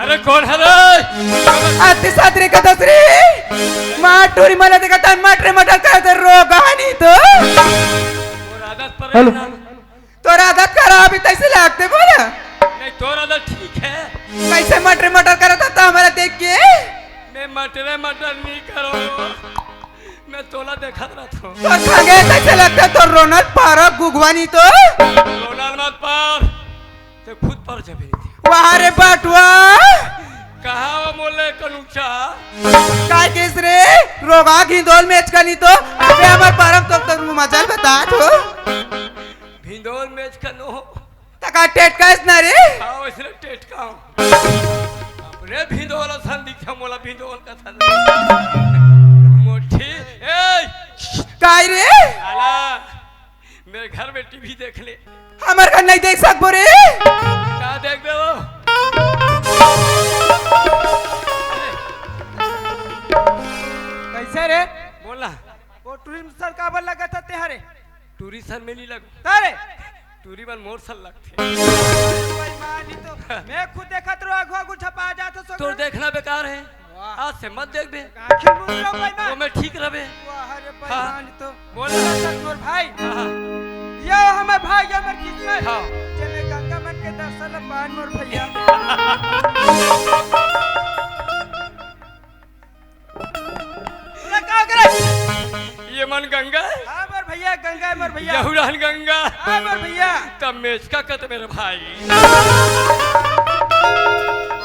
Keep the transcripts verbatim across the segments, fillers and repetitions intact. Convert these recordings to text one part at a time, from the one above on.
अरे कोन हरे? अति सादरी का दसरी। मार टूरी मला देखा तन मटर मटर करत रोगा नहीं तो। तोर आदत पर हेलो। तोर आदत खराब हे, तइसे लागथे बोला। नहीं, तोर आदत ठीक हे। कइसे मटर मटर करत हस त हमला देख के? मैं मटरे मटर नहीं करों। मैं तोला देखत रहत हों। तोर खंगे कइसे लगथे? तोर रोनल पारा गुगवानी तो। रोनल मत पार। ते खुद पर जबे नहीं। वाह रे बटुआ। कहाँ वो मोले कनुचा? काय केस रे? रोगा घिंदोल मेच कनी तो। अबे हमर परम तो तोर मजाल बता तो। भिंदोल मेच कनो। तका टेटकास ना रे। हाँ, वैसे टेटका हूँ। अपने भिंदोल असन दिखे, मोला भिंदोल कसन। मोटी, ए! काय रे? आला, मेरे घर में टीवी देख ले। हमर घर नहीं देख सकबो रे। का देखबे वो? कइसे रे? बोल ना। वो टूरी सन काबर लगत हस तें हा रे? टूरी सन में नहीं लग। अरे! टूरी मन मोर सन लगथे। भाई मानी तो मैं खुद देखत रहों, आघू आघू झपा जात हों तोर सगरो। देखना बेकार हे। वाह। आज से मत देखबे। आखिर मुंह लो भाई ना। वो में ठीक रहबे। वाह रे भाई हाँ। मानी तो। बोल। मोर भाई। हाँ, हाँ। ये हमर भाई, ये हमर किस्मत। हाँ। जे में गंगा मन के दर्शन ला पान मोर भैया। तोला का करे? ये मन गंगा हे? हाँ, मोर भैया, गंगा हे, मोर भैया। यहू रहन गंगा। हाँ, मोर भैया। तब मेचका कत मेरे भाई।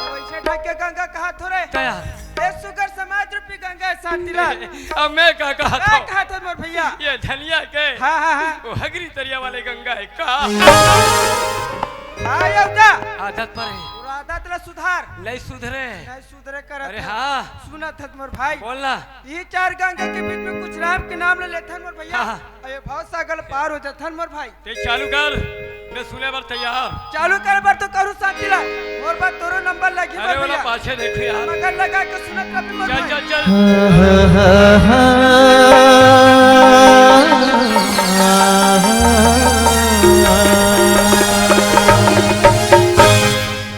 वइसे ढक के गंगा कहत हों रे। का यार? ए सुग्घर समाज रूपी गंगा हे, शांतिलाल। अब मैं का कहत हों? का कहत हों, मोर भैया? ये धनिया के हाँ, हाँ, हाँ। वो हगरी तरिया वाले गंगा हे का? हाँ, ये उठा। आदत पर हे। तोर आदत ला सुधार। नहीं सुधरे। नहीं सुधरे करत अरे हे। हाँ। सुनत हस मोर भाई। बोल ना। ये चार गंगा के बीच में कुछ राम के नाम ला लेथन मोर भैया। हाँ, हाँ। अरे भव सागर पार हो जाथन मोर भाई। ते चालू कर, मैं सुने बर तैयार। चालू करे बर तो करूँ शांतिलाल, मोर बर तोरो नंबर लगही अरे मोर वाला भैया। पाछे देख यार। मगन लगा के सुनत रबे मोर चल, भाई। चल, चल।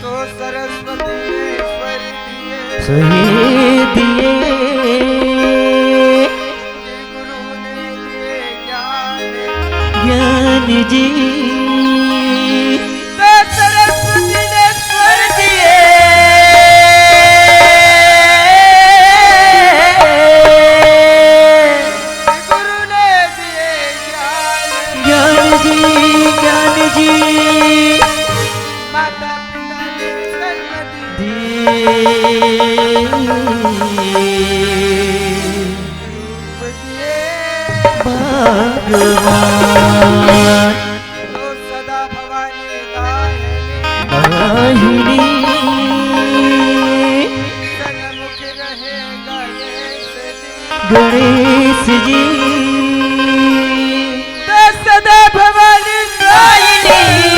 तो सरस्वती ने स्वर दिए। सही दिए। गुरु ने दिए ज्ञान। ज्ञान जी। तो सरस्वती ने स्वर दिए। गुरु ने दिए ज्ञान। ज्ञान जी, ज्ञान जी। माता पिता ने जन्म दिए। दिए। रूप दिए। भगवान। तो सदा भवानी दाहिनी। दाहिनी। सन्मुख रहे गणेश जी। गणेश जी। तो सदा भवानी दाहिनी।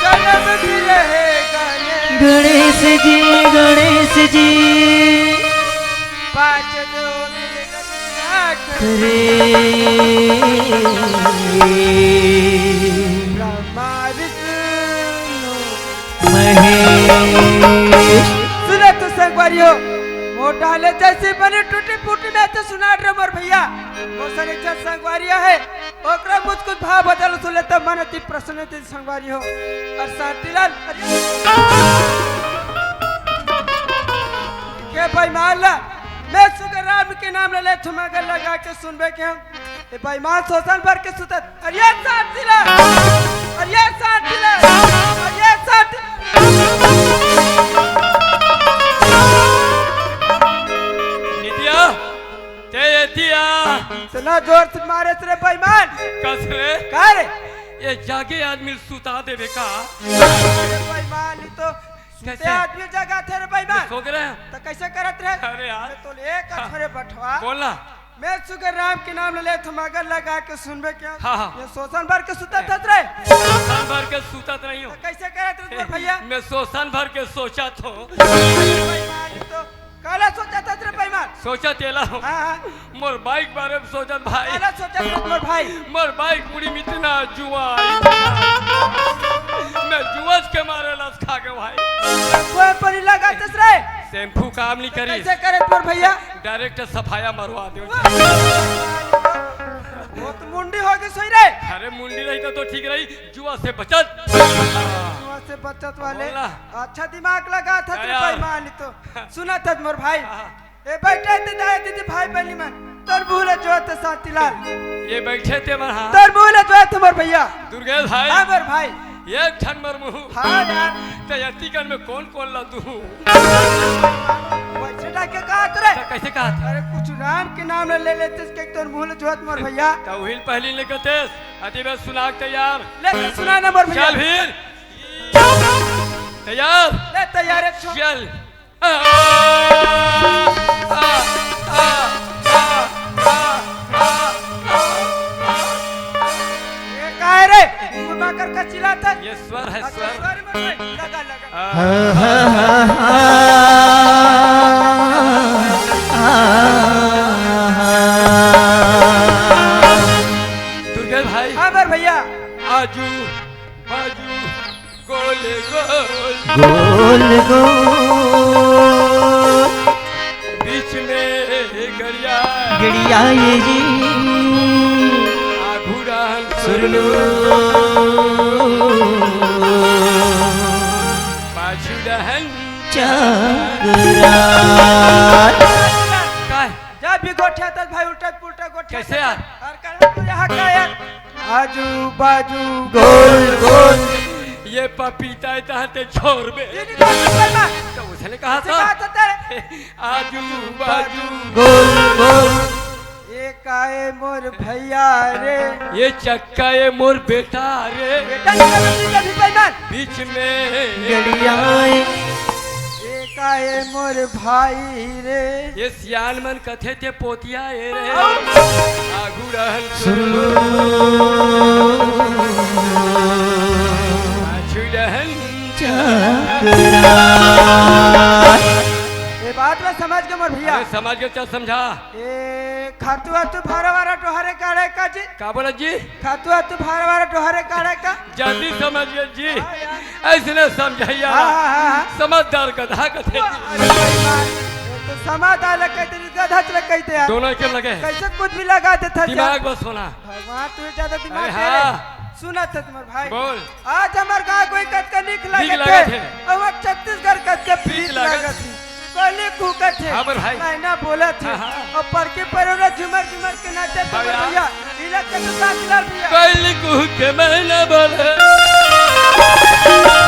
सन्मुख रहे गणेश। गणेश जी, गणेश जी। पाँच जो मिलकर करे। ब्रह्मा विष्णु महेश। सुनो तो संगवारी हो, मोटा ले जैसी बनी टूटी फूटी में तो सुनात रहे मोर भैया। मोर संग एक झन संगवारी हे, ओकरा मुझ कुछ भाव बदल सुन ले तो मन अति प्रसन्न होथे संगवारी हो। अउ शांतिलाल, अरे के भाई मान ला, मैं सुग्घर राम के नाम ले ले थुमगर लगा के सुनबे के हम। ए भाई मान शोषण भर के सुतत। अरे शांतिलाल, अरे शांतिलाल, अरे शांति। नितिया, ते एतिया। इतना जोर से मारे रे बेईमान। कस रे? का रे? ये जागे आदमी सुता देबे का? अरे बेईमान, ये तो सुते कैसे? आदमी जगाथे रे बेईमान। मैं सो गए रहे। तो कैसे करत रहे? अरे यार। मैं तो एक हाँ। अक्षरे बठवा। बोलना। मैं सुग्घर राम के नाम ले ले थुमगर लगा के सुनबे क्या? हाँ, हाँ। ये शोषण भर के सुतत हस रे। शोषण भर के सुतत नहीं हूँ। तो कैसे करत रहे ए, भैया? मैं शोषण भर के सोचत हूँ। बेईमान, ये तो काला सोचत हस रे बेईमान? सोचत एला हो। हाँ, हाँ। मोर बाइक बारे में सोचत भाई। काला सोचत हस मोर भाई? मोर बाइक मुड़ी में इतना जुआ। मैं जुआच के मारे लस खा के भाई। कोई परी लगातेस रे? शैम्पू काम नहीं करी। कैसे करे तोर भैया? डायरेक्ट सफाया मरवा दे। वो तो मुंडी हो गई सोई रे। अरे मुंडी रही तो, तो ठीक रही। जुआ से बचत। जुआ से बचत वाले। बोला। अच्छा दिमाग लगाथस रे अरे। बेईमान तो। सुनत हस मोर भाई। हाँ। ए बैठे ते दाई दीदी भाई बहिनी मन, तोर मुँह ल जोत शांतिलाल। ये बैठे ते मन, हाँ। तोर मुँह ल जोत मोर भैया। दुर्गेश भाई। हाँ मोर भाई। एक ठन मोर मुँह। हाँ यार। ते अतिकन में कौन कौन ला दूँ? वैसे डाके कहा तोरे? तो कैसे कहा था? अरे कुछ राम के नाम ल ले लेतेस के तोर मुँह ल जोत मोर भैया। तो उहिल पहली ले कहतेस, अति में सुना के तैयार। ले तो सुना ना मोर भैया। चल फिर। तैयार? ले तैयार एक छो। चल। ये का है रे? घुमा कर का चिल्लाता है? ये स्वर है, अच्छा, स्वर। स्वर में कोई लगा, लगा। दुर्गेश भाई। हाँ, बर भैया। आजू बाजू गोल गोल। गोल गोल। बीच में गड़िया। गड़िया ये जी। आघू रहन सुरलू। पाछू रहन चाकरा। काय? जब भी गोठियाथस भाई उल्टा पुल्टा गोठियाथस। कैसे यार? अउ कहाँ तू यहाँ का यार? आजू बाजू गोल गोल। ये पपीता है तहाँ ते छोड़ बे। ये नहीं तो नहीं करना। तो उसने कहा था। कहा था तेरे? आजू बाजू गोल गोल। ये काए मोर भैया रे। ये चक्का ये मोर बेटा रे। बेटा नहीं करना, नहीं करना, बेईमान। बीच में गड़िया। ये काए मोर भाई रे। ये सियान मन कथे ते पोतिया ए रे। आगू रहन सुरलू। पाछू रहन चाकरा। ये बात मैं समझ गया मोर भैया। अरे समझ गया, चल समझा। ए, खातू आतू भारा वारा डोहरे काढ़े का जी? का बोला जी? खातू आतू भारा वारा डोहरे काढ़े का? जल्दी समझ गया जी। हाँ यार। ऐसने समझाइया। हाँ, हाँ, हाँ, हाँ। समझदार गधा कथे। अरे भाई, ये तो समझदार लग कहते, गधा च लग कहते यार। दोनों के लगे। कैसे कुछ भी लगा देता दिमाग यार। बस होना। भगवान, तू ज्यादा दिमाग अरे दे रे। हाँ। सुनत हस मोर भाई। बोल। आज हमर गाँव कोई कतका नीक नीक लागत लागत हे। हे। अउ अब छत्तीसगढ़ कतका प्रीत प्रीत लागत लागत हे। हे। कोयली कूकत हे। हाँ, मोर भाई। मैना बोलत हे। हाँ, हाँ। अउ पड़के परोरा झुमर झुमर के नाचत हे, हाँ, मोर यार। भैया। इला के तो शांतिलाल भैया। कोयली कूके मैना बोले।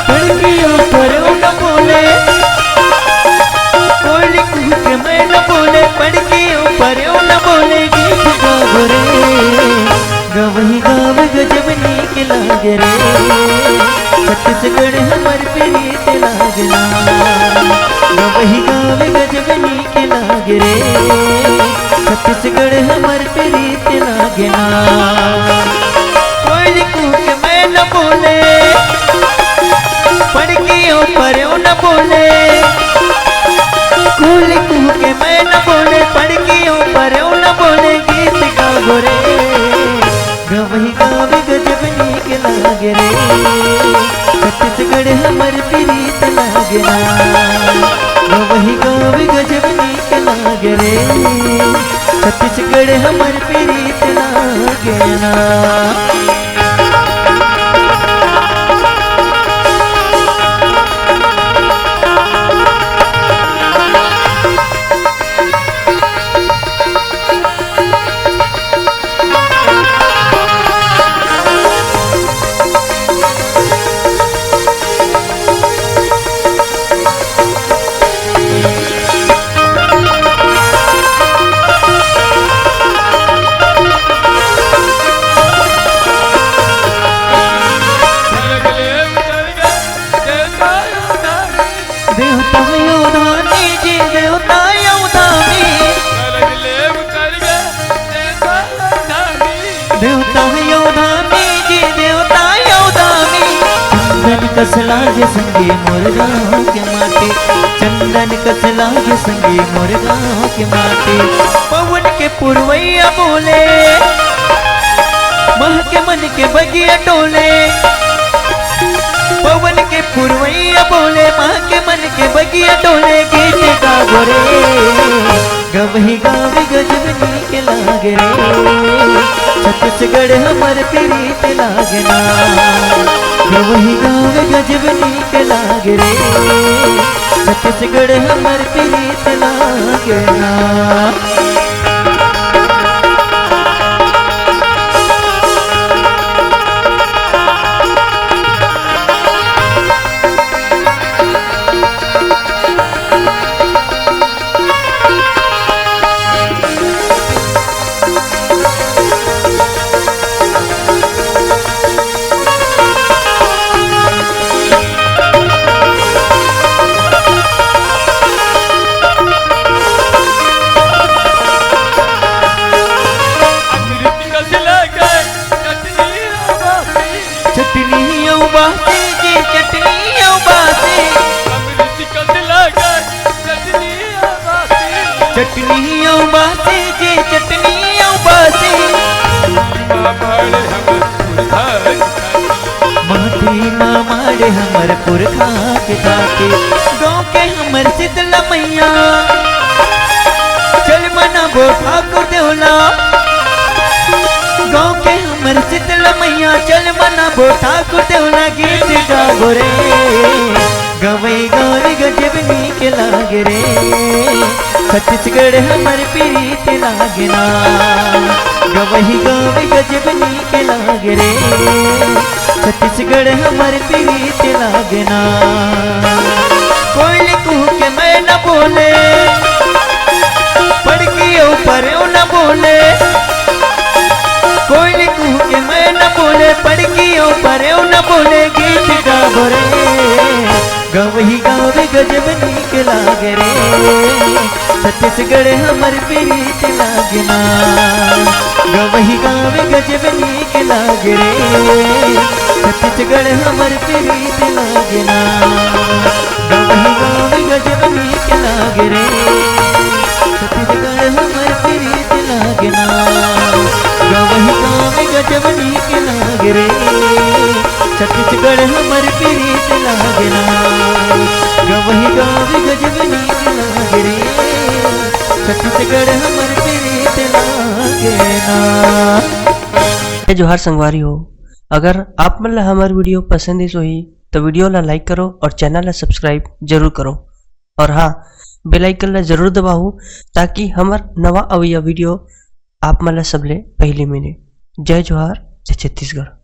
पड़के ऊपर न बोले। कोयली कूके मैना बोले। पड़के ऊपर न बोले। गीत गावो रे। गवही गाँव गजब नीक लागे रे, छत्तीसगढ़ हमर प्रीत लागे ना। गवही गाँव गजब नीक लागे रे, छत्तीसगढ़ हमर प्रीत लागे ना। कोयली कूके मैना बोले, पड़के ऊपर न बोले। कोयली कूके मैना बोले, पड़के ऊपर न बोले, गीत गावो रे। गवही गाँव गजब नीक लागे रे, छत्तीसगढ़ हमर प्रीत लागे ना। गवही गाँव गजब नीक लागे रे, छत्तीसगढ़ हमर प्रीत लागे ना। देवता यो धामी जी, देवता यो धामी। देवता यो धामी जी, देवता यो धामी। चंदन कस लागे संगे मोर गाँव के माटी। चंदन कस लागे संगी मोर गाँव के माटी। पवन के पुरवैया बोले, महके मन के बगिया डोले। पवन के पुरवैया बोले, महके मन के बगिया डोले। गीत गावो रे, गवही गावे गजब नीक लागे रे। छत्तीसगढ़ हमर प्रीत लागना, गवही गावे गजब नीक लागे रे। छत्तीसगढ़ हमर प्रीत लागना। चटनी अउ बासी जी, चटनी अउ बासी। अमृत कस लागे चटनी अउ बासी। चटनी अउ बासी जी, चटनी अउ बासी। मामाड़े हमर पुरखा के थाती। माटी मामाड़े हमर पुरखा के थाती। गाँव के हमर शीतला मैया, चल मनाबो ठाकुर देवला। गाँव के हमर शीतला मैया, चल मनाबो ठाकुर देवला। गीत गावो रे, गवई गावे गजब नीक लागे रे। छत्तीसगढ़ हमर प्रीत लागना, गवही गावे गजब नीक लागे रे। छत्तीसगढ़ हमर प्रीत लागना। कोयल कुहू के मैना बोले, पड़की अउ परेव न बोले। कोयल कुहू के मैना बोले, पड़की अउ परेव न बोले। गीत गावो रे, गवही गावे गजब नीक लागे रे। छत्तीसगढ़ हमर प्रीत लागना, गवही गावे गजब नीक लागे रे। छत्तीसगढ़ हमर प्रीत लागना, गवही गावे गजब नीक लागे रे। छत्तीसगढ़ हमर प्रीत लागना, गवही गावे गजब नीक लागे रे। छत्तीसगढ़ हमर प्रीत लागना, गवही गावे गजब नीक लागे रे। छत्तीसगढ़ हमर प्रीत लागना। जय जोहार संगवारी हो, अगर आप मन ला हमर video पसंद आइस होही, तो video ला like करो और channel ला subscribe जरूर करो। और हाँ, bell icon ला जरूर दबाओ, ताकि हमर नवा अवइया video आप मन ला सबले पहली मिले। जय जोहार, जय छत्तीसगढ़।